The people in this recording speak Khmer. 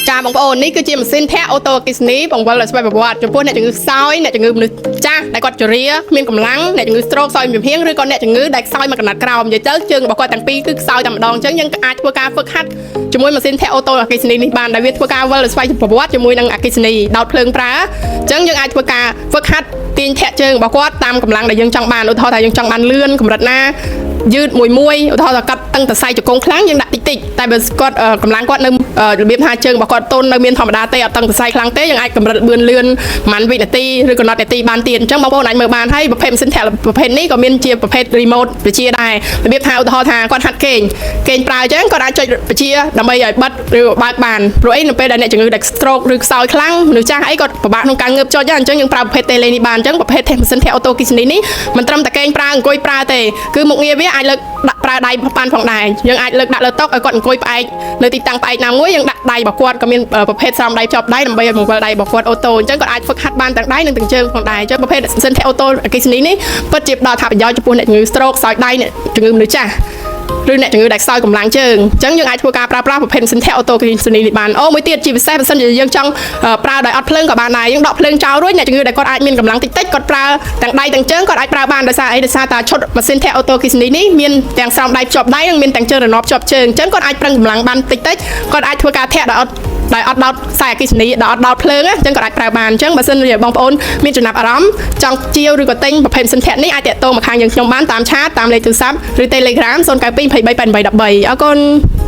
ចាបងប្អូននេះគឺជាម៉ាស៊ីនធាក់ auto អគ្គិសនីបង្វិលដោយស្វ័យប្រវត្តិចំពោះអ្នកជំងឺខ្សោយអ្នកជំងឺមនុស្សចាស់ដែលគាត់ជរាគ្មានកម្លាំងអ្នកជំងឺ stroke ខ្សោយចំហៀងឬក៏អ្នកជំងឺដែលខ្សោយមកកណាត់ក្រោមនិយាយទៅជើងរបស់គាត់ទាំងពីរគឺខ្សោយតែម្ដងអញ្ចឹងយើងក៏អាចធ្វើការហ្វឹកហាត់ជាមួយម៉ាស៊ីនធាក់ auto អគ្គិសនីនេះបានដែលវាធ្វើការវិលដោយស្វ័យប្រវត្តិជាមួយនឹងអគ្គិសនីដោតភ្លើងប្រើអញ្ចឹងយើងអាចធ្វើការហ្វឹកហាត់ទាញធាក់ជើងរបស់គាត់តាមកម្លាំងដែលយើងចង់បានឧទាហរណ៍ថាយើងចង់បានលឿនកម្រិតណា យឺតមួយមួយឧទាហរណ៍ថាគាត់តឹងតសៃជង្គង់ខ្លាំងយើងដាក់តិចតិចតែបើគាត់កម្លាំងគាត់នៅរបៀបថាជើងរបស់គាត់ទន់នៅមានធម្មតាទេអត់តឹងតសៃខ្លាំងទេយើងអាចកម្រិតលឿនលឿនប្រហែលវិនាទីឬកំណត់នាទីបានទៀតអញ្ចឹងបងប្អូនអាចមើលបានហើយប្រភេទម៉ាស៊ីនធាក់ប្រភេទនេះក៏មានជាប្រភេទ remote វិជាដែររបៀបថាឧទាហរណ៍ថាគាត់ហាត់គេងគេងប្រើអញ្ចឹងគាត់អាចចុចវិជាដើម្បីឲ្យបិទឬបើកបានព្រោះអីនៅពេលដែលអ្នកជំងឺដែល stroke ឬខ្សោយខ្លាំងមនុស្សចាស់អីគាត់ពិបាកក្នុងការងើបចុចអញ្ចឹងយើងប្រើប្រភេទ tele នេះបានអញ្ចឹងប្រភេទម៉ាស៊ីនធាក់ auto អគ្គិសនីនេះមិនត្រឹមតែគេងប្រើអង្គុយប្រើទេគឺមុខងារវាអាចលើកដាក់ប្រើដៃបានផងដែរយើងអាចលើកដាក់លើតុឲ្យគាត់អង្គុយផ្អែកនៅទីតាំងផ្អែកណាមួយយើងដាក់ដៃរបស់គាត់ក៏មានប្រភេទស្រោមដៃជាប់ដៃដើម្បីឲ្យបង្វិលដៃរបស់គាត់ auto អញ្ចឹងគាត់អាចហ្វឹកហាត់បានទាំងដៃនិងទាំងជើងផងដែរអញ្ចឹងប្រភេទម៉ាស៊ីនធាក់ auto អគ្គិសនីនេះពិតជាផ្ដល់អត្ថប្រយោជន៍ចំពោះអ្នកជំងឺ stroke ខ្សោយដៃអ្នកជំងឺមនុស្សចាស់ឬអ្នកជំងឺដែលខ្សោយកម្លាំងជើងអញ្ចឹងយើងអាចធ្វើការប្រើប្រាស់ប្រភេទម៉ាស៊ីនធាក់ auto អគ្គិសនីនេះបានអូមួយទៀតជាពិសេសបើសិនជាយើងចង់ប្រើដោយអត់ភ្លើងក៏បានដែរយើងដកភ្លើងចោលរួចអ្នកជំងឺដែលគាត់អាចមានកម្លាំងតិចតិចគាត់ប្រើទាំងដៃទាំងជើងគាត់អាចប្រើបានដោយសារអីដោយសារតាឈុតម៉ាស៊ីនធាក់ auto អគ្គិសនីនេះមានទាំងស្រោមដៃភ្ជាប់ដៃនិងមានទាំងជើងរណបភ្ជាប់ជើងអញ្ចឹងគាត់អាចប្រឹងកម្លាំងបានតិចតិចគាត់អាចធ្វើការធាក់ដោយអត់ដោតខ្សែអគ្គិសនីដោយអត់ដោតភ្លើងណាអញ្ចឹងគាត់អាចប្រើបានអញ្ចឹងបើសិនជាបងប្អូនមានចំណាប់អារម្មណ៍ចង់ជាវឬក៏ទិញប្រភេទម៉ាស៊ីនធាក់នេះអាចទាក់ទងមកខាងយើងខ្ញុំបានតាម chat តាមលេខទូរស័ព្ទឬ Telegram 092 23 88 13អរគុណ។